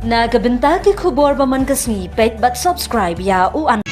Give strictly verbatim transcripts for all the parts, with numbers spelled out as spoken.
Na ka bynta ki khubor ba man ka sngi, peit bad subscribe ïa u an.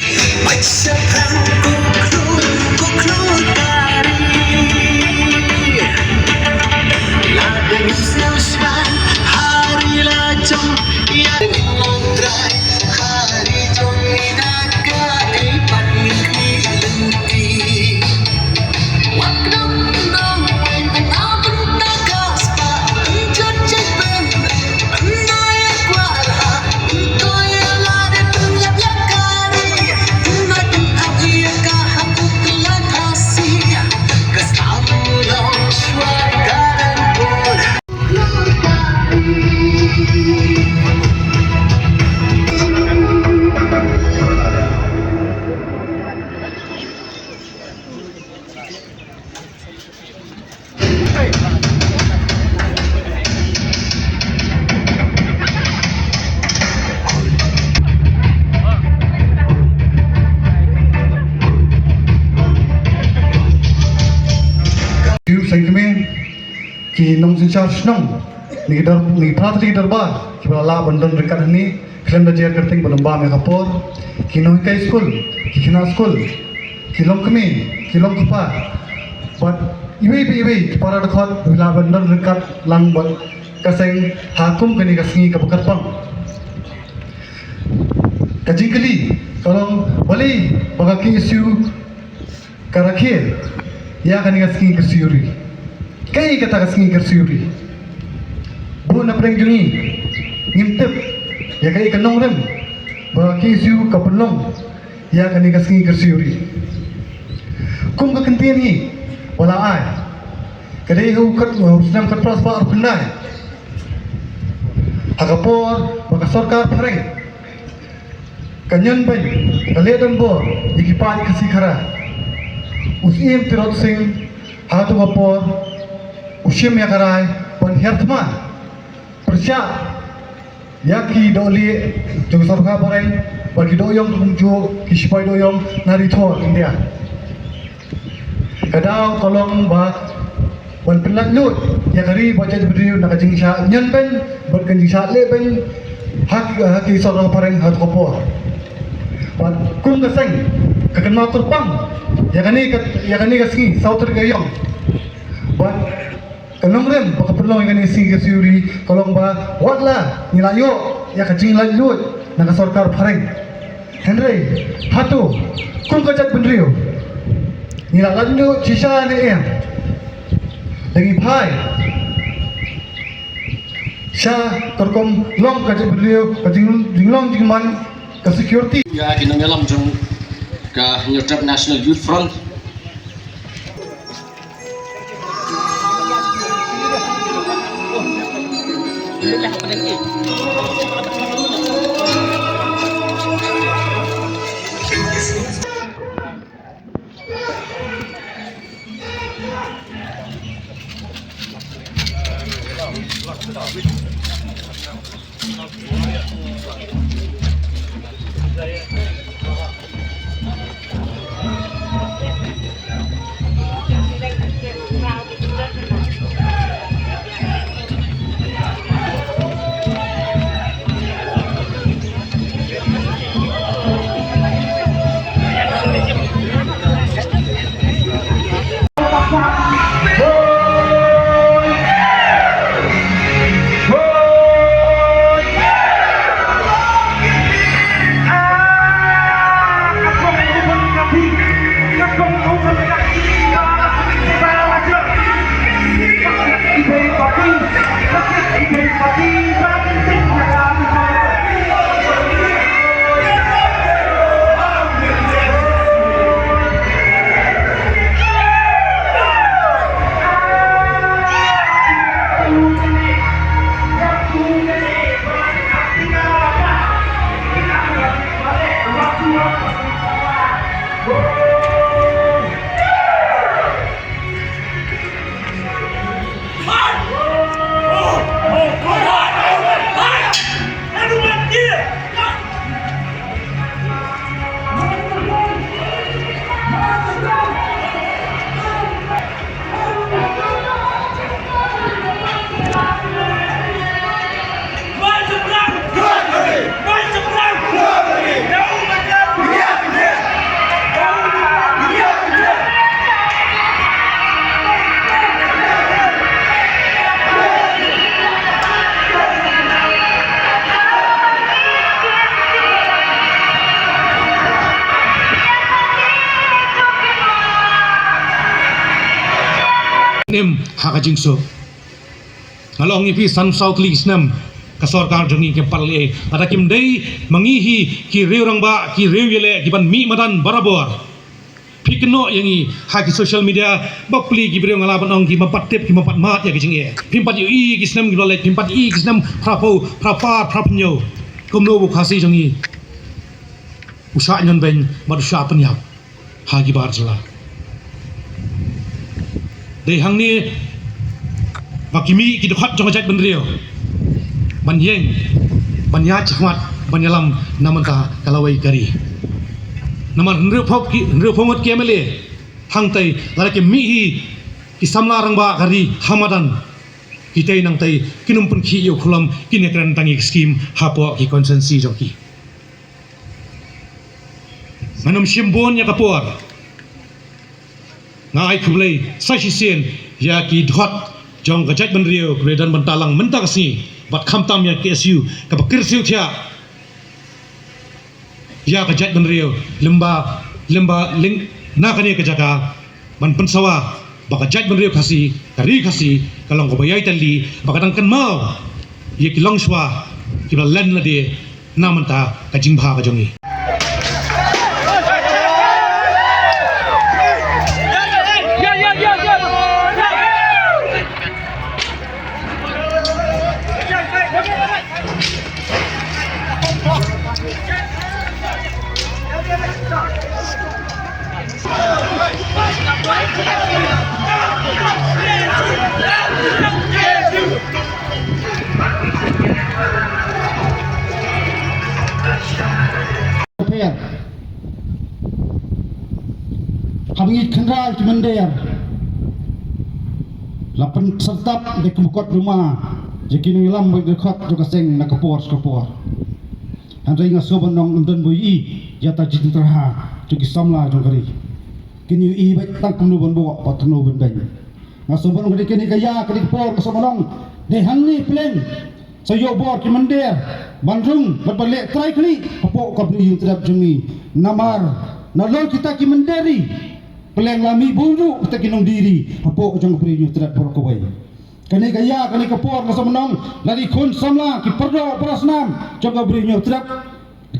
Ïa u seng kmie, ki nongsynshar shnong, na ki dor-, na ki phra tylli ki dorbar kiba la lah ban don ryngkat hangne, khlem da jer kyrteng ba lyngba ïa ka por, ki nonghikai skul, ki khynnah skul, ki longkmie, ki longkpa, bad iwei pa iwei ki para dkhot ba la lah ban don ryngkat lang bad ka seng ha kum kane ka sngi kaba kyrpang. Ka jingkylli ka long, balei ba ka K S U ka rakhe ïa kane ka sngi kyrsiew ri? Kaei kata ka sngi kyrsiew ri? Bun na pdeng jong ngi ngim tip ïa kaei ka nongrim ba ka K S U ka pynlong ïa kane ka sngi kyrsiew ri. Kum ka kyntien hi ba la ai, ka dei ha u khat, u snem khatphra spah arphew khyndai, ha ka por ba ka sorkar phareng ka ñion beiñ, ka leh donbor ïa ki paid Khasi Khara. U Syiem Tirot Sing ha kato ka por u shim ïa ka rai ban hiar thma pyrshah ïa ki dohlieh jong ka sorkar phareng bad ki dohïong kumjuh ki shipai dohïong na ri thor India. Ka daw ka long ba ban pynlait luid ïa ka ri bad jaitbynriew na ka jingshah ñion beiñ bad ka jingshah leh beiñ ha ki, ha ki sorkar phareng ha kato ka por. Bad kum ka seng ka kynmaw kyrpang ïa kane ka, ïa kane ka sngi saw tarik Ïaïong. Bad ka nongrim ba ka pynlong ïa kane ka sngi kyrsiew ri ka long ba wat la ngi la ïoh ïa ka jinglait luid na ka sorkar phareng, hynrei hato kum ka jaitbynriew ngi la lait luid shisha ne em? Lada ngi phai sha ka rukom long ka jaitbynriew, ka jing-, jinglong jingman, ka security. Ïa ki nongïalam jong ka Hynñiewtrep National Youth Front. Ha ka jingsuk, nga la ong ïa phi, san saw tylli ki snem ka sorkar jong ngi kim pat leh ei. Lada kim dei ma ngi hi ki riew rangbah, ki riew ïaleh, ki ban mih madan barabor. Phi kynnoh ïa ngi ha ki social media, bapli ki briew nga la ban ong kim pat tip, kim pat mad ïa ki jingeh. Phim pat ïohi ki snem ki la leit, phim pat ïohi ki snem phra phew, phra phar, phra phew hynñiew. Kumno ba u Khasi jong ngi u shah ñion beiñ bad u shah pynïap ha ki bar jylla. Dei hangne ba ki mih ki dkhot jong ka jaitbynriew ban ïeng, ban ïaid shakhmat, ban ïalam na bynta ka lawei ka ri. Namar hynriew phew ki, hynriew phew ngut ki M L A hangtei, lada kim mih hi ki samla rangbah ka ri ha madan, kitei nangtei kin ym pynkhih ïa u khulom, kin ïakren tang ïa ki skim hapoh ki constituency jong ki. Ngan ym shim bun ïa ka por. Nga ai khublei sa shisien ïa ki dkhot jong ka jaitbynriew kiba la don bynta lang mynta ka sngi, bad khamtam ïa ka K S U kaba kyrsiew thiah ïa ka jaitbynriew, lymba, lymba lyng na kane ka jaka, ban pynsawa ba ka jaitbynriew Khasi, ka ri Khasi ka long kaba ïai tylli, ba ka dang kynmaw ïa ki longshuwa kiba la len lade na bynta ka jingbha ka jong ngi. Pher. Haba ngi kynrad ki mynder, la pynsyrtap da ki mukotduma ïa ki nongïalam bad ki dkhot jong ka seng na ka por sha ka por. Hynrei nga sngewbha ban ong, ym don ba ïohi ïa ka jingtyrha jong ki samla jong ka ri. Kin ïohi beit tang kumno ban buh bad kumno ban beiñ. Nga sngewbha ban ong, ka dei kane ka ïa, ka dei ka por, nga sngewbha ban ong, dei hangne pleng sa ïoh bor ki mynder ban rung bad ban leh trai khlieh hapoh ka Bri Hynñiewtrep jong ngi. Namar nalor kita ki mynder ri, pleng la mih bun ruh kita ki nongdie ri hapoh jong ka Bri Hynñiewtrep baroh kawei. Kane ka ïa, kane ka por, nga sngewbha ban ong, la ki khun samla, ki pardoh parasnam jong ka Bri Hynñiewtrep,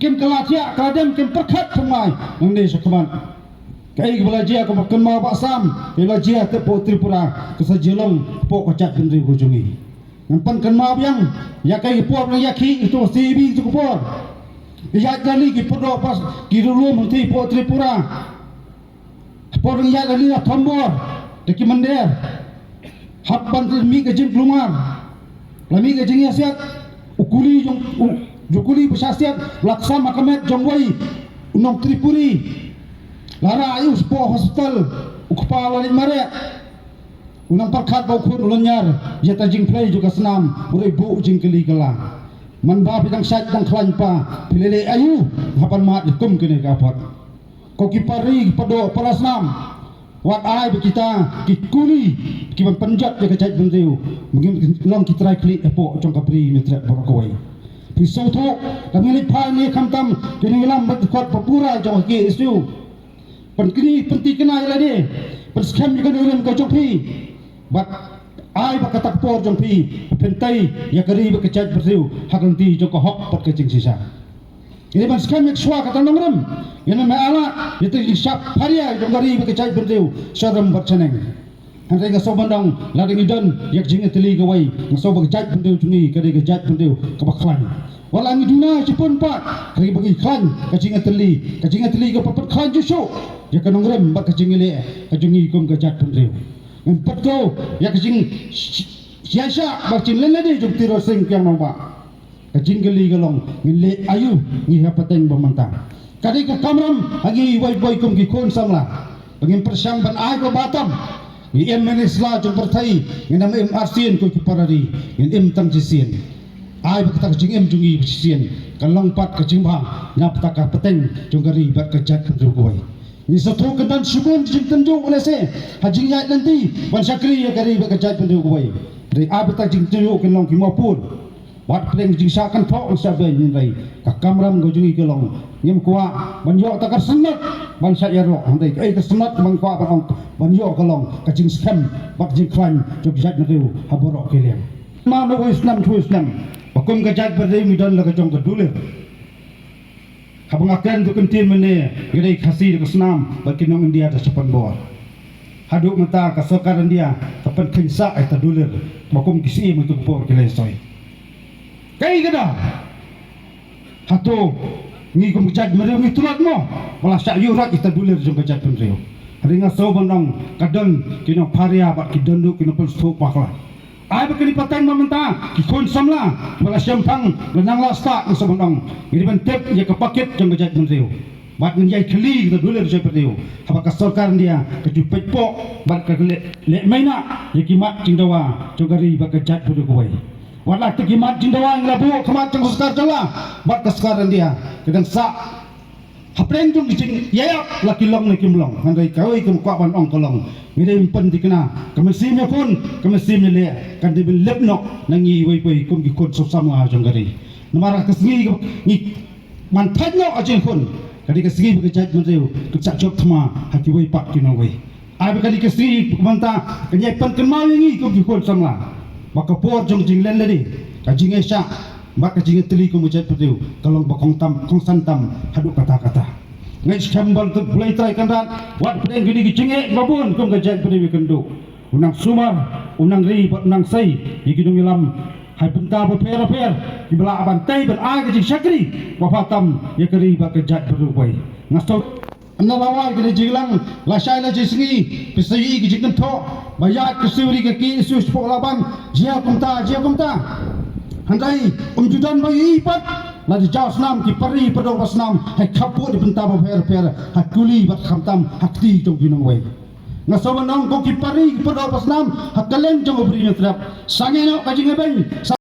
kim kylla thiah kylla dem, kim pyrkhat thymmai nangne shakhmat. Kaei kaba la jia, kaba kynmaw Bah Sam, kaei ba la jia hapoh Tripura ka sa jia long hapoh ka jaitbynriew ka jong ngi. Ngan pynkynmaw biang ïa kaei ka por ba ngi ïakhih ïa ka C B tu ka por. Ki ïaid rally, ki pardoh pas, ki riewlum hangtei hapoh Tripura. Ka por ba ngi ïaid rally la thombor da ki mynder. Hap ban mih ka jingkulmar, la mih ka jingïasiat. U kuli jong u, u kuli ba shah siat la ksam ha ka met jong uwei u nong Tripuri. La rah ïa u shapoh hospital, u kpa la leit mareh. U nang pyrkhat ba u khun u lynñiar ïa ka jingphlei jong ka snam, u dei buh jingkylli kylla. Man ba phi dang shait dang khlaiñ pa, phi leh leh aïu hap ban mad ïa kum kane ka apot. Ko ki para ri, ki pardoh parasnam, wat ai ba kita ki kuli ki ban pynjot ïa ka jaitbynriew, ba ngin long ki trai khlieh hapoh jong ka Bri Hynñiewtrep baroh kawei. Phi sngewthuh, ka ngi leit phai ne khamtam ki nongïalam bad ki kot ba pura jong ka K S U. Pynkynmaw, pyntikna ïa lade, pynskhem ïa ka nongrim ka jong phi. Bad ai ba kata ka por jong phi, pynthikna ïa ka ri bad ka jaitbynriew ha ka lynti jong ka hok bad ka jingshisha. Ïa ban skhem ïa ka shuwa kata nongrim, ïa na me ala ïa ka jingshah pharia jong ka ri bad ka jaitbynriew sha ram bad shaneng. Hynrei nga sngewbha ban ong, lada ngi don ïa ka jingïatylli kawei, nga sngewbha ka jaitbynriew jong ngi ka dei ka jaitbynriew kaba khlaiñ. Wat la ngi duna shibun pat, hynrei ba ngi khlaiñ ka jingïatylli, ka jingïatylli kaba pynkhlaiñ shuh shuh ïa ka nongrim bad ka jingïaleh ka jong ngi kum ka jaitbynriew. Ngan pynpaw ïa ka jing, ïa sha ba ka jinglen lade jong Tirot Sing Kiang Nangbah. Ka jingkylli ka long, ngin leh aïu ngi ha pateng ba mynta. Ka dei ka kamram ha ngi iwei pa iwei kum ki khun samla ba ngin pyrshang ban ai ka ba tam. Ngi im mynne sla jong pyrthei, ngin ym im arsien ko ki para ri, ngin im tang shisien. Ai ba kata ka jingim jong ngi ba shisien kan long pat ka jingbha na bynta ka pateng jong ka ri bad ka jaitbynriew kawei. Ngi sngewthuh kan don shibun jingtynjuh lehse ha jingïaid lynti ban shakri ïa ka ri bad ka jaitbynriew kawei. Hynrei ai ba kata ka jingtynjuh kan long ki mawpud. Wat pdeng jingshah kynthoh ngi shah beiñ, hynrei ka kamram ka jong ngi ka long, ngim kwah ban ïoh ta ka sngewtynnat ban shah ïaroh, hynrei kaei ka sngewtynnat ba ngi kwah ban ong, ban ïoh ka long ka jingskhem bad jingkhlaiñ jong ka jaitbynriew ha baroh ki liang. Namar na wei snem sha wei snem ba kum ka jaitbynriew ngi don la ka jong ka dulir. Haba nga kren tu kyntien mynne, ngi dei Khasi da ka snam bad ki nong India da shaphang bor. Haduh mynta ka sorkar India ka pynkheiñ sah ïa ta dulir ba kum ki syiem ha tu ka por ki la soi. Kaei kata? Hato ngi kum ka jaitbynriew ngi tlot mo ba la shah ïuh rot ïa ta dulir jong ka jaitbynriew? Hynrei nga sngew ban ong ka don ki nongpharia bad ki don ruh ki nongpynsngewthuh bakla. Ai ba kane pateng ba mynta ki khun samla ba la shemphang, la nang la stad, nga sngew ban ong ngi dei ban tip ïa ka pakit jong ka jaitbynriew. Bad ngin ïai khylli ïa ka dulir jaitbynriew haba ka sorkar India ka ju peit poh bad ka leh, leh maïnah ïa ki mat jingdawa jong ka ri bad ka jaitbynriew kawei. Wat la kata ki mat jingdawa ngi la buh ha khmat jong ka sorkar jylla bad ka sorkar India, ka dang sah hapdeng jong ki jingïaid la ki long ne kim long. Hynrei kawei kaba nga kwah ban ong ka long, ngi dei ban pynthikna, ka mynsiem ïakhun, ka mynsiem ïaleh kan dei ban lip noh na ngi iwei pa iwei kum ki khun samla jong ka ri. Namar ka sngi ngi ban thait noh ha jingkhun, ka dei ka sngi ba ka jaitbynriew kan sa jop thma ha kiwei pat ki nongwei. Ai ba kane ka sngi mynta kan ïai pynkynmaw ïa ngi kum ki khun samla ba ka por jong ka jingleh lade, ka jingïaishah bad ka jingïatylli kum ka jaitbynriew ka long ba kongsan tam haduh katta katta. Nga ngeit skhem ba U Blei Trai Kynrad wat pdeng kine ki jingeh ba bun kum ka jaitbynriew ïakynduh, u nang sumar, u nang ri bad u nang sei ïa ki nongïalam ha ki bynta bapher bapher kiba lah ban tei ban ai ka jingshakri ba bha tam ïa ka ri bad ka jaitbynriew kawei. Nga sngew Ynda la wai kane ka jingïalang, lashai lashisngi phi sa ïohi ka jingkynthoh ba ïaid ka siew ri ka ki siew shapoh Labang, jia kumta, jia kumta. Hynrei ym ju don ba ïohi pat, lada jaw snam ki pari pyrdoh ba snam ha ki khappud ki bynta bapher bapher, ha kuli bad khamtam ha kti jong ki nongwei. Nga sngew ban ong ko ki pari ki pyrdoh ba snam ha kylleng jong u Bri Hynñiewtrep, sangeh noh ka jingïabeiñ.